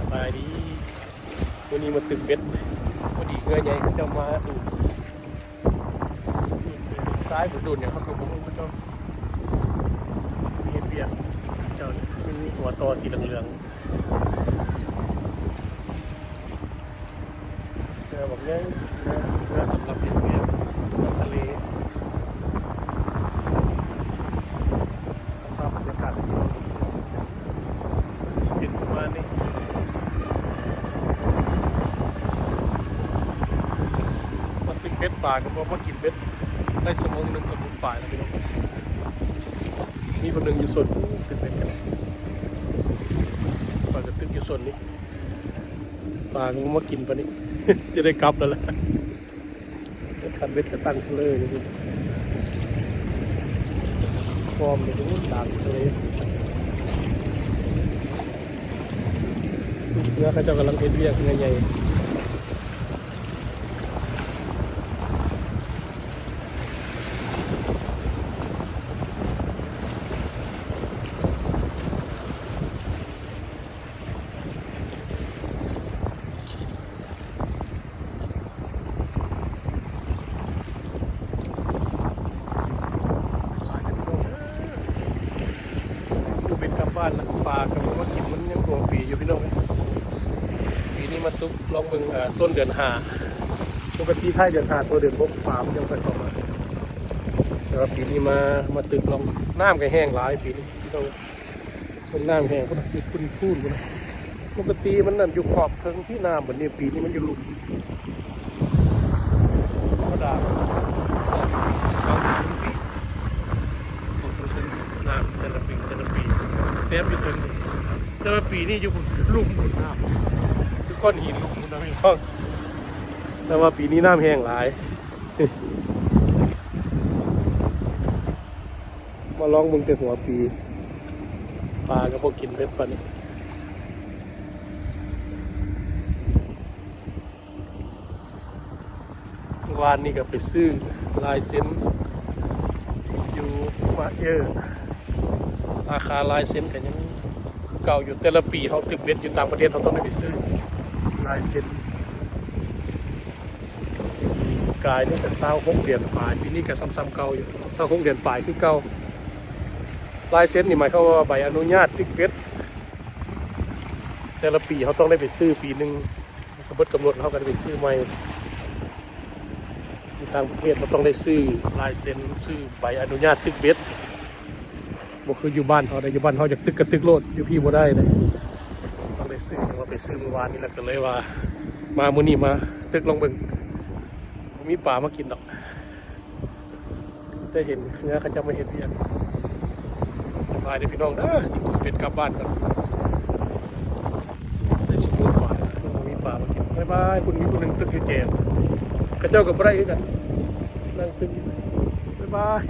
ສະບາຍດີ ມື້ນີ້ມາຕຶກເບັດ ພໍດີເຮືອໃຫຍ່ເຂົາເຈົ້າມາດູດ ດູດຊາຍ ດູດຫຍັງ ເຮົາກໍບໍ່ຮູ້ ເຂົາເຈົ້າເຮັດວຽກ ເຂົາເຈົ້ານີ້ ມັນມີຫົວຕໍ່ສີເຫຼືອງໆ ເຮືອບັກໃຫຍ່ ເຮືອ ເຮືອສຳລັບເຮັດວຽກໃນທະເລ. ພາບບັນຍາກາດໃຫ້ພີ່ນ້ອງເບິ່ງ ກໍຊິເປັນປະມານນີ້ ມາຕຶກເບັດ ປາກໍບໍ່ມາກິນເບັດ ໄດ້ຊົ່ວໂມງໜຶ່ງ ຊົ່ວໂມງປາຍແລ້ວພີ່ນ້ອງ. ມີຜູ້ໜຶ່ງຢູ່ໂຊນ ຕຶກເບັດກັນ ຂ້ອຍກໍຕຶກຢູ່ໂຊນນີ້ ປາກໍບໍ່ມາກິນປານນີ້ ຈະໄດ້ກັບແລ້ວລະ. ຄັນເບັດກະຕັ້ງເລີຍນີ້ ພ້ອມເລີຍ ກາງທະເລ ເຮືອເຂົາເຈົ້າກຳລັງເຮັດວຽກ ເຮືອໃຫຍ່. ຜູ້ເປັນກັບບ້ານລະ ປາກໍບໍ່ມາກິນ ມັນຍັງຫົວປີຢູ່ພີ່ນ້ອງເອີຍ. ປີນີ້ມາຕຶກລອງເບິ່ງ ເອີ ຕົ້ນເດືອນຫ້າ ປົກກະຕິທ້າຍເດືອນຫ້າ ຕໍ່ເດືອນຫົກ ປາມັນຍັງຄ່ອຍເຂົ້າມາ ແຕ່ວ່າປີນີ້ມາ ມາຕຶກລອງ ນ້ຳກໍແຫ້ງຫຼາຍປີນີ້ພີ່ນ້ອງ. ເບິ່ງນ້ຳແຫ້ງພຸ້ນນະ ຢູ່ພຸ້ນໆ ພຸ້ນນະ. ປົກກະຕິມັນນັ້ນຢູ່ຂອບເທິງທີ່ນ້ຳ ບັດນີ້ປີນີ້ມັນຢູ່ລຸ່ມ ທຳມະດາຂອບເທິງໆ ນ້ຳແຕ່ລະປີ ແຕ່ລະປີແຊບຢູ່ເທິງ ແຕ່ວ່າປີນີ້ຢູ່ພຸ້ນ ລຸ່ມພຸ້ນ ນ້ຳ ຄືກ້ອນຫີນລຸ່ມພຸ້ນນະພີ່ນ້ອງ. ແຕ່ວ່າປີນີ້ນ້ຳແຫ້ງຫຼາຍ. ມາລອງເບິ່ງແຕ່ຫົວປີ ປາກໍບໍ່ກິນເບັດປານນີ້. ວານນີ້ກໍໄປຊື້ລາຍເຊັນຢູ່ມາເອີ ລາຄາລາຍເຊັນກໍຍັງຄືເກົ່າຢູ່. ແຕ່ລະປີເຮົາຕຶກເບັດຢູ່ຕ່າງປະເທດ ເຮົາຕ້ອງໄດ້ໄປຊື້ລາຍເຊັນ. ກາຍນີ້ກໍຊາວຫົກເດືອນປາຍ ປີນີ້ກໍຊ້ຳໆເກົ່າຢູ່ ຊາວຫົກເດືອນປາຍຄືເກົ່າ. ລາຍເຊັນນີ້ໝາຍຄວາມວ່າໃບອະນຸຍາດຕຶກເບັດ ແຕ່ລະປີເຮົາຕ້ອງໄດ້ໄປຊື້ປີໜຶ່ງ ກໍເບິດກຳນົດ ເຮົາກໍໄດ້ໄປຊື້ໃໝ່. ຢູ່ຕ່າງປະເທດເຮົາຕ້ອງໄດ້ຊື້ລາຍເຊັນ ຊື້ໃບອະນຸຍາດຕຶກເບັດ. ບໍ່ຄືຢູ່ບ້ານເຮົາເດ້ ຢູ່ບ້ານເຮົາຢາກຕຶກກໍຕຶກໂລດ ຢູ່ພີ້ບໍ່ໄດ້ເດ້ ຕ້ອງໄດ້ຊື້. ຈັ່ງວ່າໄປຊື້ມື້ວານນີ້ແຫຼະ ກໍເລີຍວ່າມາມື້ນີ້ມາຕຶກລອງເບິ່ງ ບໍ່ມີປາມາກິນດອກ ແຕ່ເຫັນເຮືອເຂົາເຈົ້າມາເຮັດວຽກ. ບາຍບາຍເດີພີ່ນ້ອງເດີ ຊິກຸມເບັດກັບບ້ານກ່ອນ ໄດ້ຊົ່ວໂມງກວ່າ ຍັງບໍ່ມີປາມາກິນ. ບາຍບາຍ. ພຸ້ນມີຜູ້ໜຶ່ງຕຶກຢູ່ແຈ ເຂົາເຈົ້າກໍບໍ່ໄດ້ຄືກັນ ນັ່ງຕຶກຢູ່. ບາຍບາຍ.